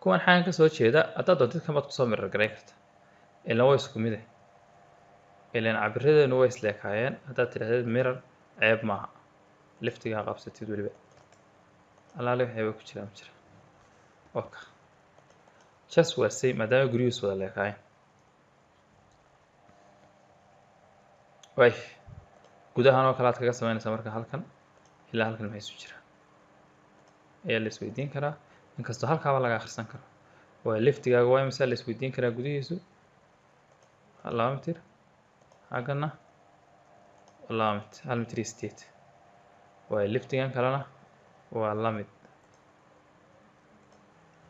Kuwan xagan ka soo jeeda haddaad doontid kan baad kusoo mirror garayn karta, ilan waa isku mid eh, ilan cabiradeenu way isleekaayeen. Haddaad tidhahdeed mirror ceeb maaha, liftigaa qabsatid weliba alaale waxyaaba ku jira ma jira. Okay, just waa same maadaama guryuhus wada leekaayeen. Way gudahan oo kale aad kaga samaynaysaa. Marka halkan ilaa halkan maxay isu jiraan ayaa la isweydiin karaa, inkastoo halkaaba laga akhrisan karo. Waa liftigaaga waa imisa la isweydiin karaa, gudihiisu 2 mitir, xaggana 2 mitir, 1 mitir iyo 8. Waay liftigan kalena waa la mid.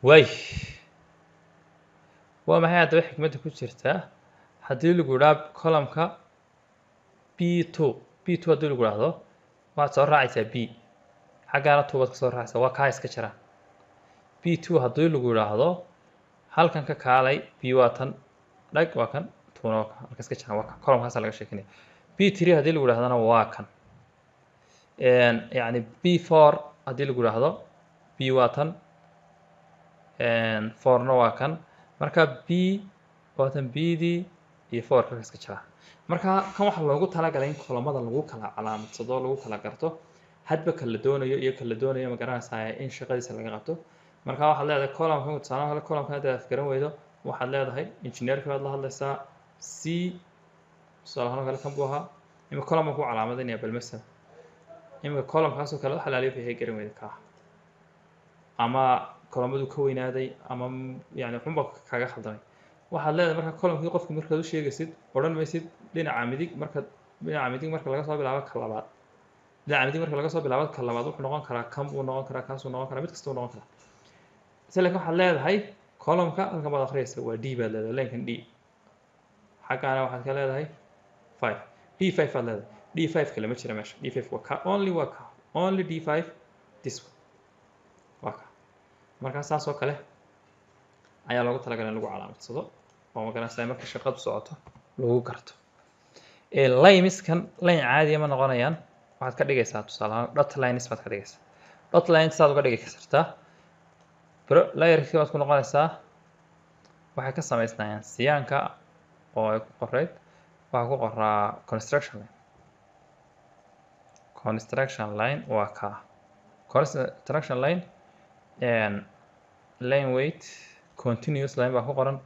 Waay waa maxay haddaba xikmadda ku jirtaa haddii lagu idhaa columnka B2, B2 haddii lagu idhaahdo waxaad soo raacaysaa B, xaggaana 2 baad ka soo raacaysaa, waa kaa iska jiraan. B2 haddii lagu idhaahdo halkan ka kaalay, B waa tan dhag, waa kan, 2na waa kan, halka iska jiraan, waa kan columnkaasaa laga sheekinaya. B3 haddii lagu idhahdana waa kan, yacni B4 haddii lagu idhaahdo B waa tan, 4na waa kan. Marka B waa tan, B-dii iyo 4 ka iska jiraa. Marka kan waxaa loogu talagalay in kolomada lagu kala calaamadsado, lagu kala garto hadba kala doonayo iyo kala doonayo, ma garanaysaa, in shaqadiisa laga qabto. Marka waxaad leedahay columnka, tusaale kale columnka haddaad afgaran weydo waxaad leedahay engineerka baad la hadlaysaa, C tusaale ahaan oo kale kan buu ahaa, imika column baan ku calaamadinaya. Bal masalan imika columnkaasoo kale wax alaaliyo wixii garan weyda kaa, ama columnadu ka weynaaday, ama yani waxunba kaga khaldamay, waxaad leedahay marka columnkii qofka markaad u sheegaysid odhan maysid dhinaca midig. Marka dhinaca midig marka laga soo bilaabo ka labaad, dhinaca midig marka laga soo bilaabo ka labaad wuxuu noqon karaa kan buu noqon karaa, kaasuu noqon karaa, mid kasta uu noqon karaa. Se laakiin waxaad leedahay columnka halkan baad akhriyaysaa, waa D baad leedahay, line-kan D, xaggaana waxaad ka leedahay 5, D5 baad leedahay. D5 kale ma jira meesha, D5 waa ka only, waa ka only D5, this one waa ka. Markaa saas oo kale ayaa loogu talagalay in lagu calaamadsado oo magaranaysaa marka shaqadu socoto lagu garto. Lineskan line caadiya ma noqonayaan, waxaad ka dhigaysaa tusaale ahaan dot lines baad ka dhigaysaa. Dot lines saad uga dhigi kartaa, bro layerkii baad ku noqonaysaa, waxay ka samaysnayaan siyaanka oo ay ku qorayd, waxaa ku qoraa construction line. Construction line waa ka construction line, line weight continuous line baa ku qoran.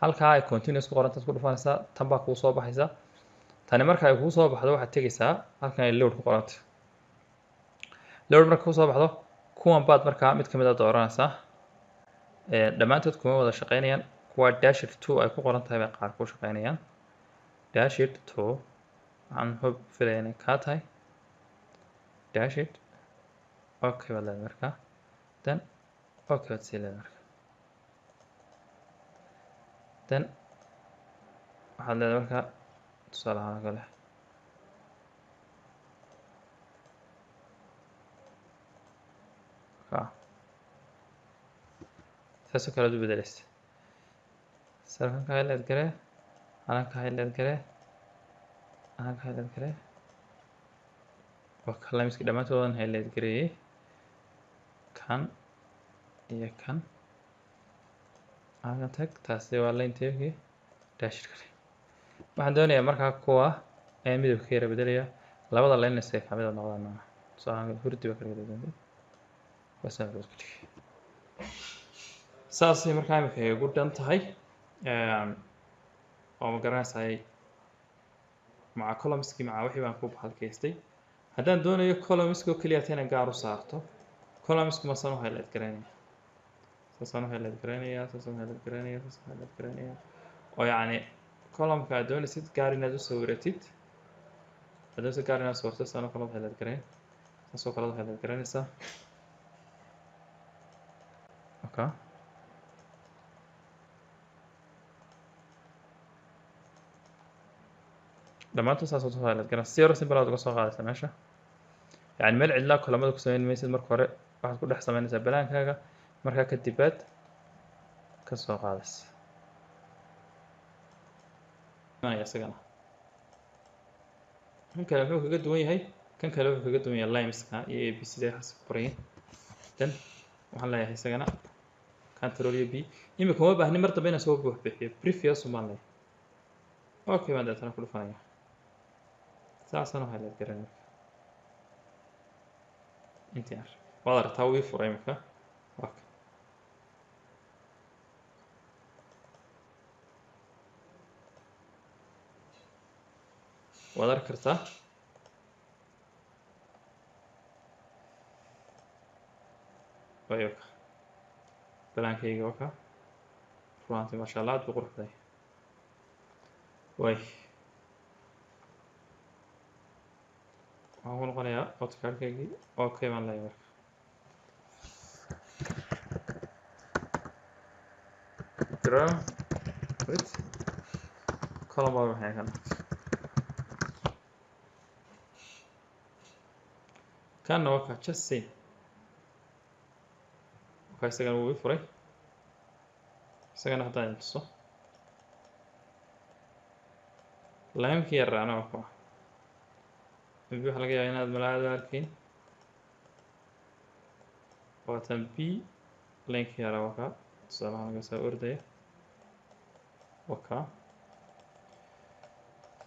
Halkaa ay continuous ku qoran taad ku dhufanaysaa, tan baa kuu soo baxaysa. Tani marka ay kuu soo baxdo waxaad tegaysaa halkan ay load ku qoranta. Load marka kuu soo baxdo kuwan baad markaa mid kamid a dooranaysaa. Dhammaantood kuma wada shaqeynayaan, kuwa dashed 2 ay ku qoran tahay bay qaar ku shaqeynayaan. Dashed 2 waxaan hub filaya inay kaa tahay dashed. Okay baad leedahay markaa, then okay baad sii leedahay markaa, then waxaad leedahay markaa tusaale ahaan kale saasoo kale aad u bedelaysa. Salkan ka highlight garee, halan ka highlight garee, halan ka highlight garee, waa kalamiski dhammaantoodan highlight gareeyey, kan iyo kan halkan tag, taasi waa line tabkii dashir kale. Waxaan doonayaa markaa kuwa ayaan midabka ka yara bedelaya, labada line isay kamid noqdaan maaha. Tusaale hurdi baa ka dhigay doonta, kuwaasaan hurdi ka dhigay. Saasay markaa imika ay ugu dhan tahay, oo ma garanaysaa maca columnskii maca wixii baan ku halkaystay. Haddaan doonayo columnska oo keliya inaan gaar u saarto, columnsku masaan u highlight garaynaya, saasaan u highlight garaynaya, saasaan u highlight garaynaya, saasaan u highlight garaynaya, oo yacni columnka aad doonaysid gaar inaad u sawiratid, aad doonaysid gaar inaad sawirto, saan oo kale u highlight garayn, saas oo kale u highlight garaynaysaa. Okay, dhammaantood saas oo highlight garan, si yaro simple aad uga soo qaadaysaa meesha. Yani meel cidlaa kulamada ku samayn maysid, marka hore waxaad ku dhex samaynaysaa balaankaaga, markaa kadib baad ka soo qaadaysa isagana. Kan kale wuxuu kaga duwan yahay, kan kale wuxuu kaga duwan yahay limeska iyo A B C da waxaas ku qoran yihiin. Then waxaan leeyahay isagana Control iyo B. Imika uma baahni mar dambe inaan soo buux bixiyo. Previous umaan leeyahay. Okay, baan deetana ku dhufanaya. Saasana highlight garan marka. Intii ar waad aragtaa, wuu ii furay imika. Okay, waad arki kartaa. Wayo balaankayga waka. Runaantii, maasha Allah, aad buu qurux badan yahay. Way, waxaan ku noqonayaa AutoCAD-kaygii. Okay baan leeyahay marka. Draw with column baa maxay kan kanna waa ka just same. Marka isagana wuu ii furay. Isagana haddaan idin tuso line-kii yaraana waa kuwa. Maybe waxaa laga yaabaa inaad malaada arkayn. Waatan B, line-kii yaraa waa ka, tusaalahaan laga soo ordaya waa ka.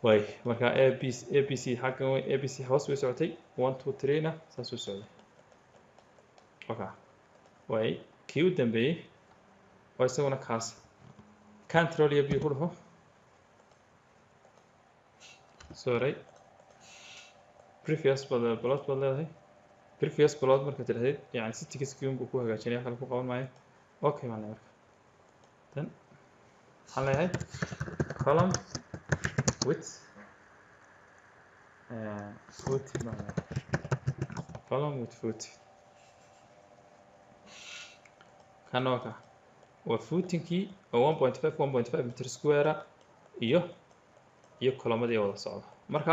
Way, marka A B A B C xaggan way, A B C hoos way socotay, one two three na saas u socday. Okay, way, kii u dambeeyey oo isaguna kaas, Control iyo B ku dhufo. Sorry, previous baad plot baad leedahay. Previous plot marka tidhahdid, yani settings-kii unbuu ku hagaajinaya, kale ku qaban maayo. Okay baan leeyahay marka. Then waxaan leeyahay column with footing baan leeyahay, column with footing. Kana waa ka, waa footingkii oo 1.5 1.5 meter square iyo columnadii wada socda marka.